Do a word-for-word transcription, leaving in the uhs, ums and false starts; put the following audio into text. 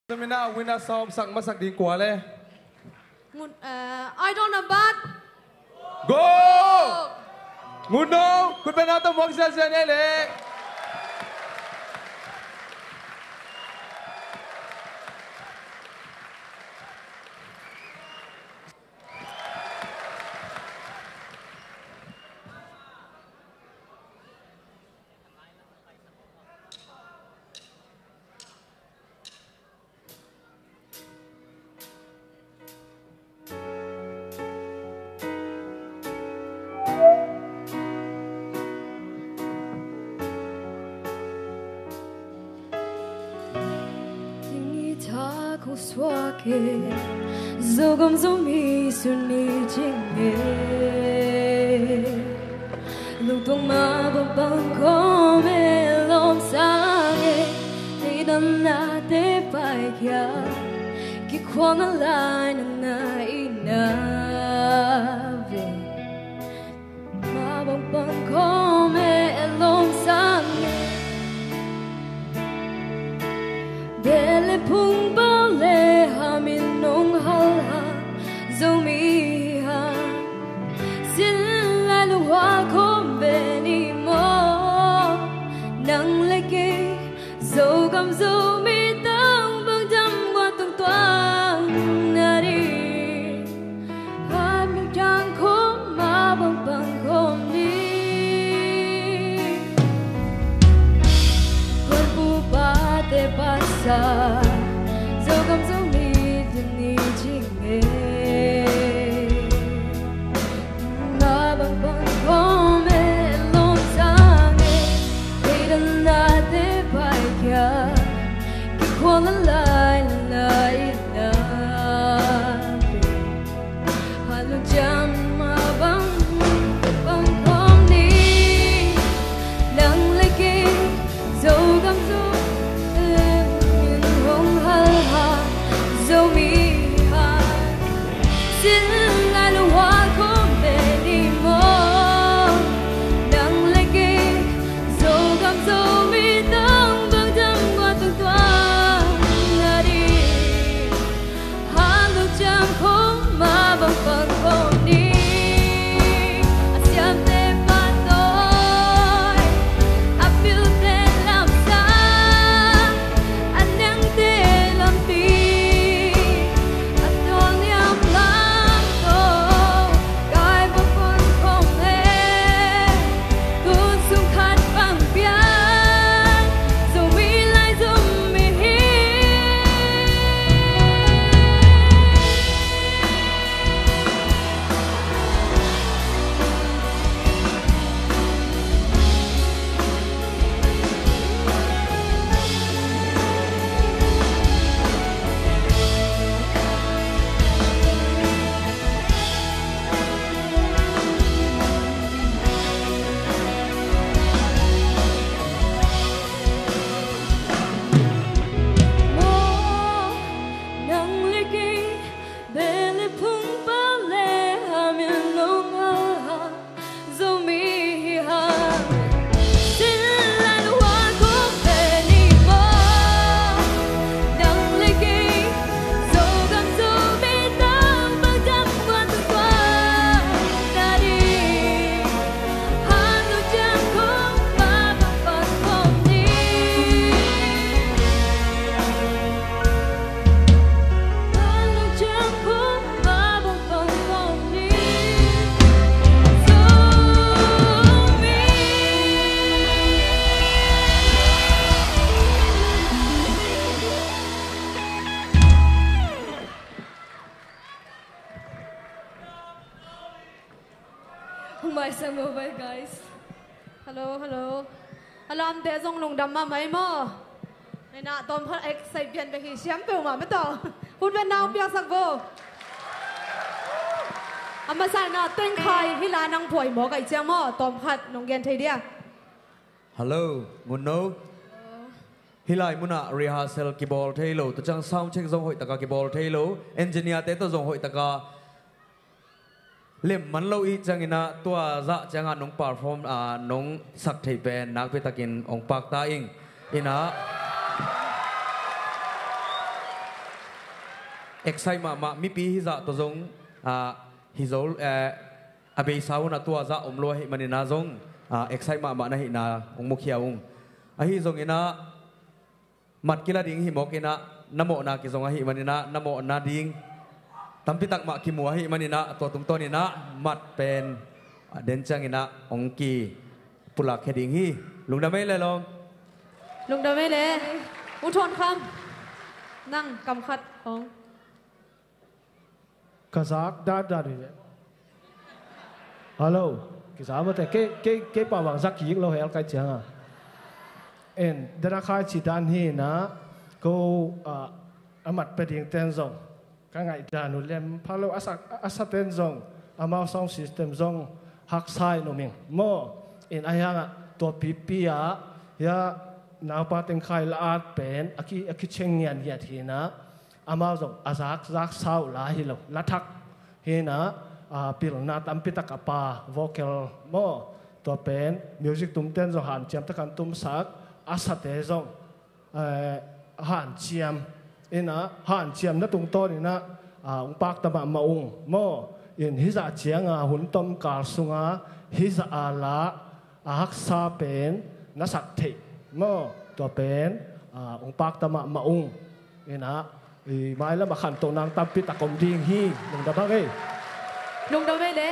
Seminar winner sawm sak masak ding kua le? Ngun, eh, idol number. Go! Ngunno, khutbetna tawh muak ziahziah ni ei le. Tingih thak hong suak e, Zogam Zomi sun ni cing e. Lungtuang mah bang pang khawm e, lawm sang e, theidangnate paikhia, kikhualna lainatna i na ve. Mah bang pang khawm e, lawm sang e. Beh le phung, pau le ham in hong hal hang, Zomi hi hang. Sin lai lunghual khawm ve ni maw. Nang le kei Zogam Zomi tang bang dam guan tungtuang na ding. Hat mah kiang khawm, mah bang pang khawm ni. Tuan pu pate pasal, Zogam Zomi tuni cing e. Mah bang pang khawm e, lawm sang e. Theidangnate paikhia, kikhualna lainatna i na ve. Halun ciang mah bang pang khawm ni. Nang le kei Zogam Zomi in hong hal hang, Zomi hi hang. Sin lai lunghual khawm ve ni maw. Nang le kei Zogam Zomi tang bang dam guan tungtuang na ding. Halun ciang khawm, mah bang pang khawm ni. A siamte pahtawi, a pilte lamsang, a nengte lampi, a tawlngiam lam tawh kai bang pang khawm e. Tun sung khat bang piang, Zomi lai Zomi hi. Maw, nang le kei, beh le phung, pau le ham in hong hal hang, Zomi hi hang. Sin lai lunghual khawm ve ni maw. Nang le kei Zogam Zomi tang bang dam guan tungtuang na ding. Halun ciang khawm, mah bang pang khawm ni. Halun ciang khawm, mah bang pang khawm ni. Zomi. Hong maisak lo vai, guys. Hello, hello. A lamte zong lungdam mahmah ei maw. Hi na, tawmkhat excite pian bek hi, siam peuhmah mah tawh. Khutbetna hong piaksak vo. A masa in a tengkhai hih la nang phuai mawk ahih ciang maw, tawmkhat nong gen thei dia. Hello, Ngunno. Hih lai munah rehearsal kibawl thei lo, tua ciang sound check zong hoih taka kibawl thei lo, engineer te tawh zong hoih taka lem man lo ih ciangin ah tua zah ciangah nong perform, ah, nong sak theih pen nakpi takin hong pakta ing. Inah Excite mahmah mipi hizah tawh zong, ah, hi zo, eh, a beisa hun a tua zah om lo ahih manin ah zong, ah, excite mahmah na hihna hong mukhia ung. Ahi zongin ah mat kila ding hi mawk in ah, na mawhna kizong ahih manin ah na mawhna ding tampi tak mah kimu ahih manin ah, tua tungtawn in ah mat pen, ah, den ciangin ah hong kipulak khia ding hi. Lungdam ei le lawm. Lungdam ei le. U Thawn Kham, nang kam khat hong. Ka zak dandan hi ve. Hello. Kizak mate, kei, kei, kei pau bang zak kik lo hel kai cianga. En, dana khai ci dan hi na, ko, ah, a mat pia ding ten zong ka ngaih dan uh lem pha lo, a sa, a sa ten zong, amau sound system zong haksa in um ing maw. In a hiangah tua pipi ah, hia, naupa teng khai la at pen a ki, a kicheng ngiangiat hi na. Amau zong a zak, zak sau la hi lo, la thak hi na, ah, pilna tampi tak a pa, vocal maw, tua pen music tumten zong hanciam tak an tumsak, a sate zong, eh, hanciam in ah, hanciamna tungtawn in ah, ah, hong pakta mahmah ung maw. In hizah cianga hun tomkal sunga hizah a la a haksa pen na sak theih maw, tua pen, ah, hong pakta mahmah ung. In ah, i mailam a khantoh nang tampi tak om ding hi. Lungdam bang ei. Lungdam ei le.